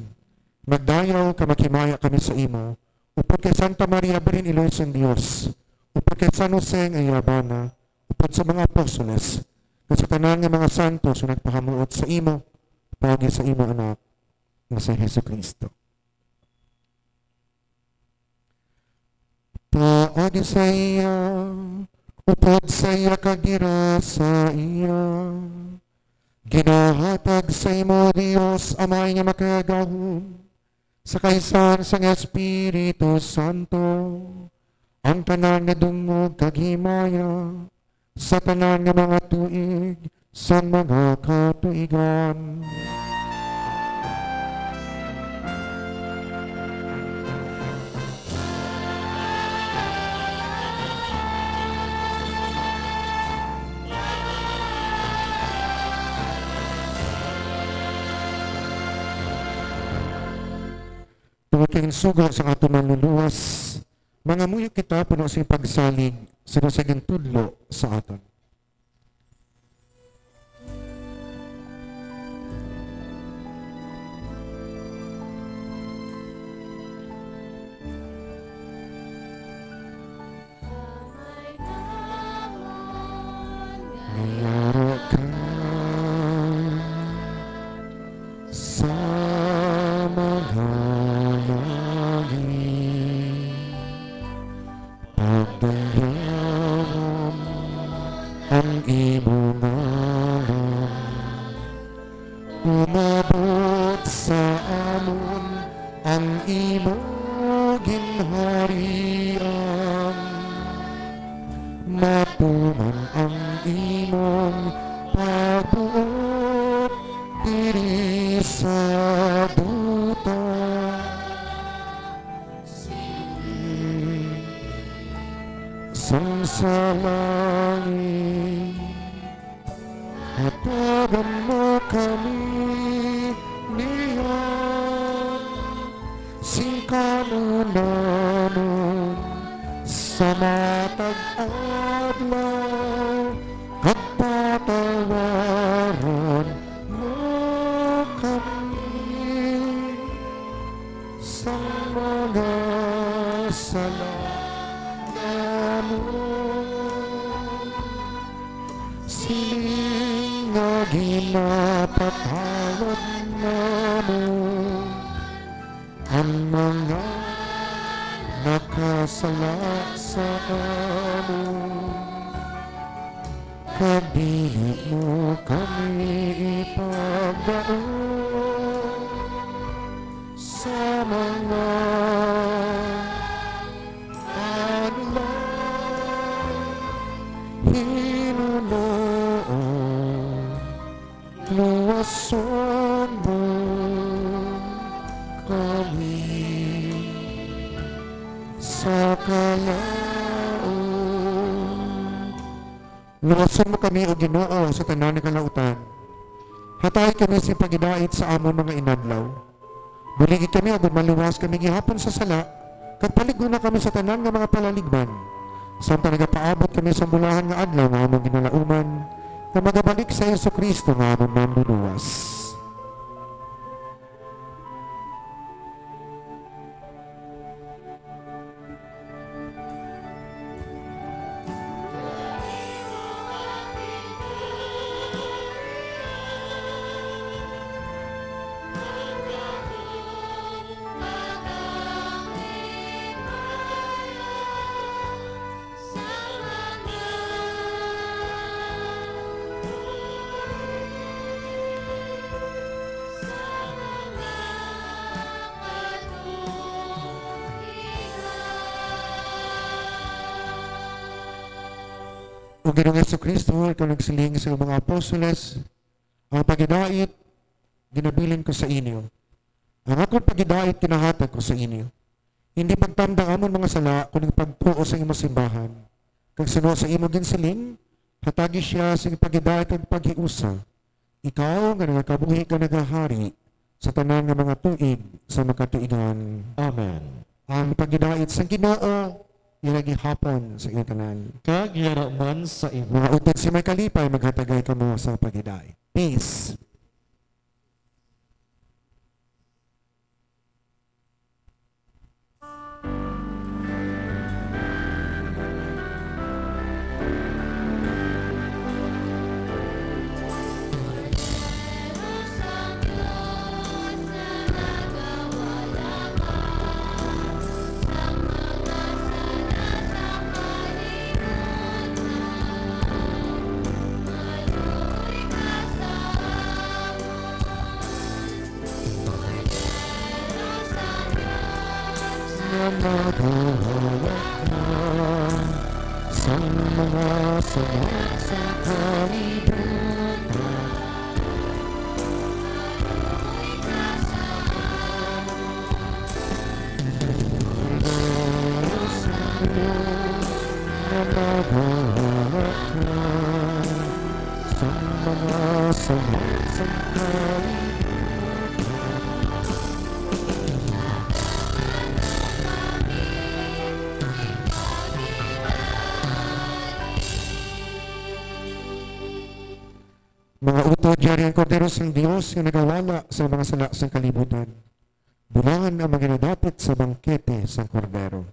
Magdayaw kag maghimaya kami sa imo, upod kay Santa Maria, Birhen Iloy sang Dios, upod kay San Jose nga iya bana, upod sa mga apostoles, kag sa tanan nga mga santos nga nagpahamuot sa imo, paagi sa imo Anak nga si Jesu-Cristo. Paagi sa iya, upod sa iya, kag dira sa iya, ginahatag sa imo, Dios Amay nga Makagagahom, sa kaisahan sang Espiritu Santo, ang tanan nga dungog kag himaya, sa tanan nga mga tuig sang mga katuigan. Tungod kay ang sugo sang aton Manluluwas, mangamuyo kita puno sing pagsalig sa ginatudlo sa aton. Mayaro ka sa mga langit. Pagdayawon ang imo ngalan. Umabot sa amon ang imo ginharian. Matuman ang imong pagbuot diri sa duta. Sang sa langit, hatagan mo kami niyan sing kanunamon sa matag adlaw, kag patawaran mo kami sang mga sala namon, siling nga ginapatawad namon ang mga nakasala sa amon. Kag dili mo kami ipadaog sa mga anuman hinunoon, luwason mo kami sa kalaon. Luwason mo kami, O Ginoo, sa tanan nga kalautan. Hatayi kami sing paghidait sa amon mga inadlaw. Buligi kami agod maluwas kami gihapon sa sala, kag palig-ona kami sa tanan nga mga palaligban, samtang nagapaabot kami sa bulahan nga adlaw nga amon ginalauman, nga magabalik si Jesu-Cristo nga amon Manluluwas. O Ginoong Jesu-Cristo, ikaw nagsiling sa mga apostoles, "Ang paghidait ginabilin ko sa inyo, ang akon paghidait ginahatag ko sa inyo. Hindi pagtamda ang amon mga sala, kundi pagtuo sa imo simbahan. Kag suno sa imo ginsiling, hatagi sia sing paghidait kag paghiusa, ikaw nga nagakabuhi kag nagahari sa tanan nga mga tuig sa makatuigan." Amen. Ang paghidait sang Ginoo yara gihapon sa inyo tanan. Kag yara man sa imo. Mga utod sa may kalipay, maghatagay kamo sa paghidait. Peace. Nga nagawala ka sa mga sala sa kalibutan. Kordero sa Dios, nga nagawala ka sa mga sala sa kalibutan. Mga utod, yari ang Kordero sang Dios nga nagawala sa mga sala sang kalibutan. Bulahan ang mga ginadapit sa bangkete sang Kordero.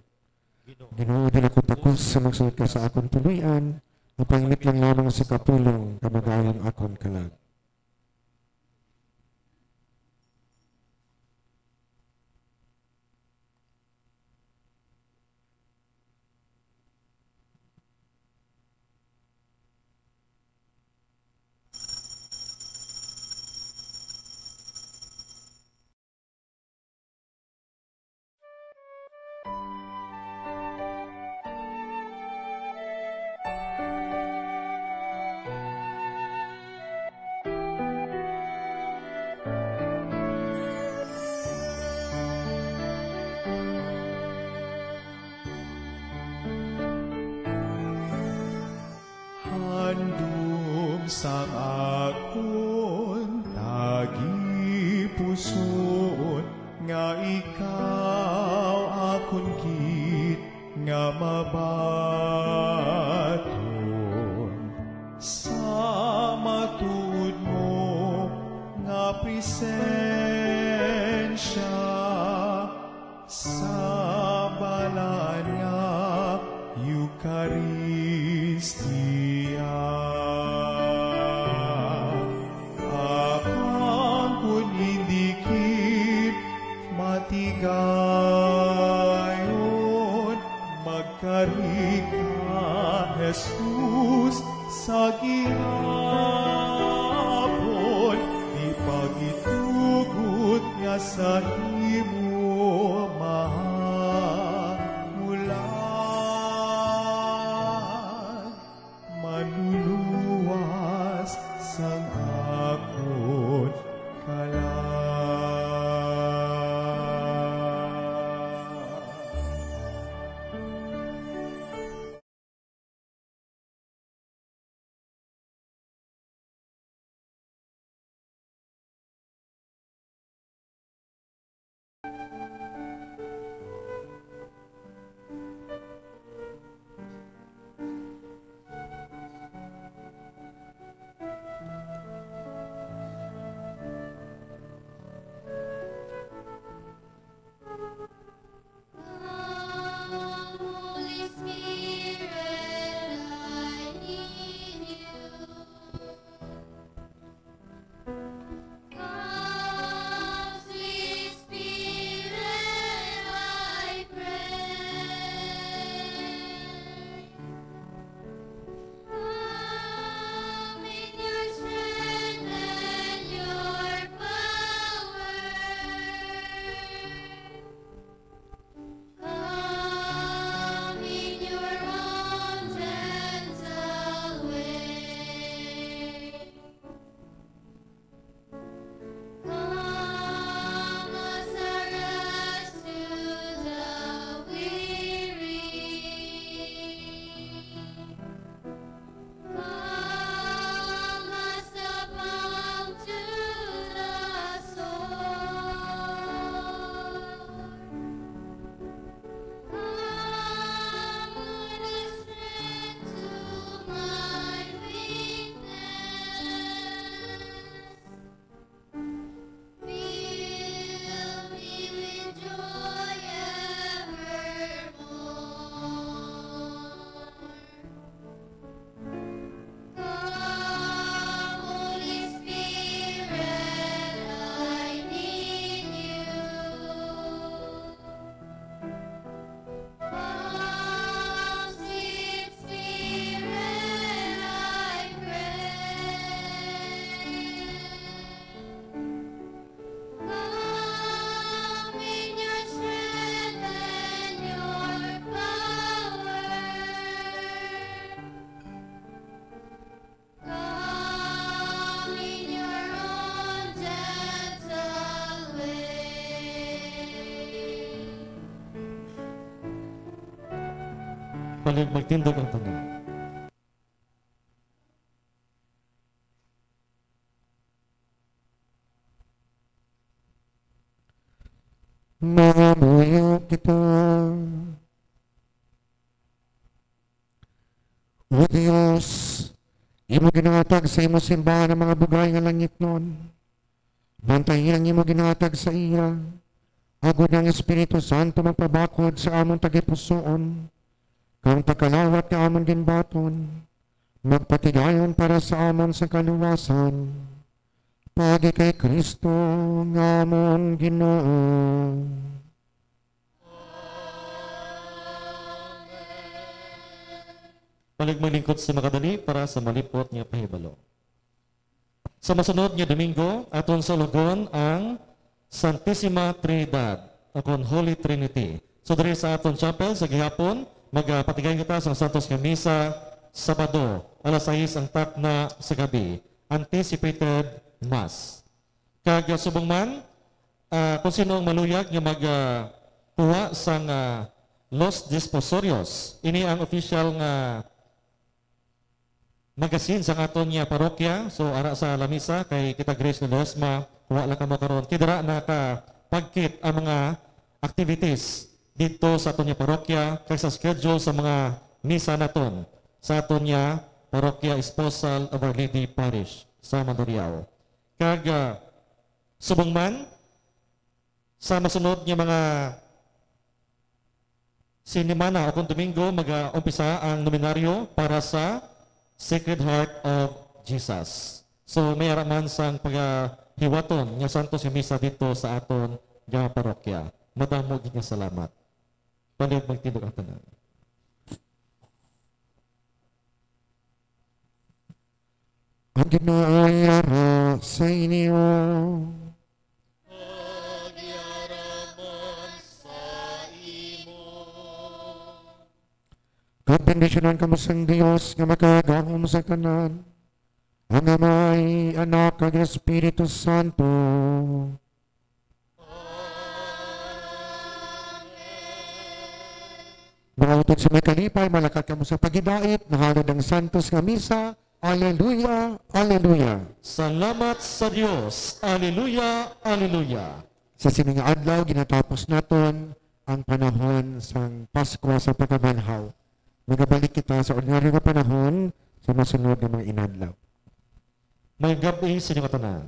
Ginoo, dili ako takos sa magsulod ka sa akon puloy-an, ang pangimit lang lamang sa kapulong ka mag-ayo ang akon kalag. Handom sang akon tagipusoon, nga ikaw akon gid nga mabaton sa matuod mo nga presensya. Sa balaan nga Eukaristia, apan kon hindi gid matigayon, magkari ka, Jesus. Sa gihapon, di pagitugot nga sa imo mahamulan, manluluwas sang akon kalag. Magtindog ang tanan. Mangamuyo kita. O Dios, imo ginahatag sa imo simbahan ang mga bugay nga langitnon. Bantayi ang imo ginahatag sa iya, agod ang Espiritu Santo magpabakod sa amon tagipusoon, kang pagkalawat nga amon ginbaton, magpatigayon para sa amon sa kaluwasan, paagi kay Cristo nga amon Ginoo. Palig maglingkod sa makadali para sa malipot nga pahibalo. Sa masunod nga Domingo, aton salugon ang Santisima Trinidad, o kon Holy Trinity. So, diri sa aton chapel, sa gihapon, magapatigayon kita sang Santos nga Misa, Sabado, alas sais ang takna sa gabi, anticipated Mass. Kag, ah, subong man, ah, kung sino ang maluyag nga mag, ah, kuha sang, ah, Los Desposorios, ini ang official nga magazine sang aton nga parokya. So, ara sa lamisa kay Tita Grace Ledesma, kuha lang kamo karon. Kay dira nakapagkit ang mga activities didto sa aton nga parokya kag sa schedule sa mga misa naton sa aton nga parokya Esposal of Our Lady Parish sa Mandurriao. Kag, ah, subong man, sa masunod nga mga sinimana o kon Domingo, mag-umpisa ang nomenaryo para sa Sacred Heart of Jesus. So, may ara man sang pagahiwaton nga santos nga misa didto sa aton nga parokya. Madamo gid nga salamat. Palihog magtindog ang tanan. Ang Ginoo ay ara sa inyo. Kag bendisyonan kamo sang Dios nga makagagahom sa tanan, ang Amay, Anak, kag Espiritu Santo. Mga utod sa may kalipay, malakat kamo sa paghidait, nahalad ang santos nga misa. Aleluya, aleluya. Salamat sa Dios. Aleluya, aleluya. Sa sini nga adlaw, ginatapos naton ang panahon sang Paskwa sa pagkabanhaw. Magabalik kita sa ordinaryo nga panahon sa masunod nga mga inadlaw. Maayong gab-i sa inyo nga tanan.